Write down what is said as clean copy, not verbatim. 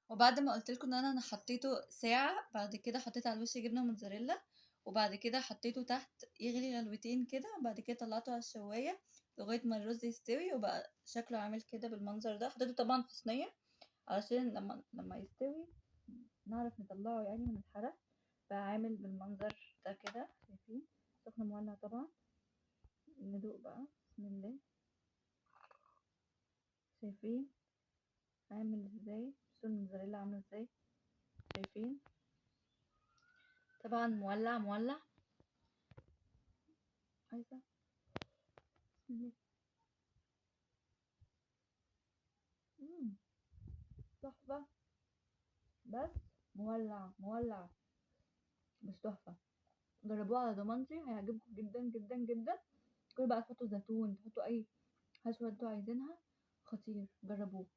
وبعد ما قُلت لكم إن أنا حطيته ساعة، بعد كده حطيت على الوش جبنة موتزاريلا، وبعد كده حطيته تحت يغلي غلوتين كده، وبعد كده طلّعته على الشواية لغاية ما الرز يستوي، وبقى شكله عامل كده بالمنظر ده. حطيته طبعًا في صينية علشان لمّا يستوي نعرف نطلّعه يعني من الحلة. بقى عامل بالمنظر ده كده، شايفين؟ سخن مولّع طبعًا. ندوق بقى، بسم الله. شايفين عامل إزاي؟ بصوا الموتزاريلا عاملة إزاي، شايفين؟ طبعًا مولّع، مولّع. عايزة بسم الله. تحفة، بس مولّع، مولّع، بس تحفة. جربوه على ضمانتي، هيعجبكم جدًا، جدًا، جدًا. كلوا بقى، تحطوا زيتون، تحطوا أي حشوة انتوا عايزينها، خطير، جربوه.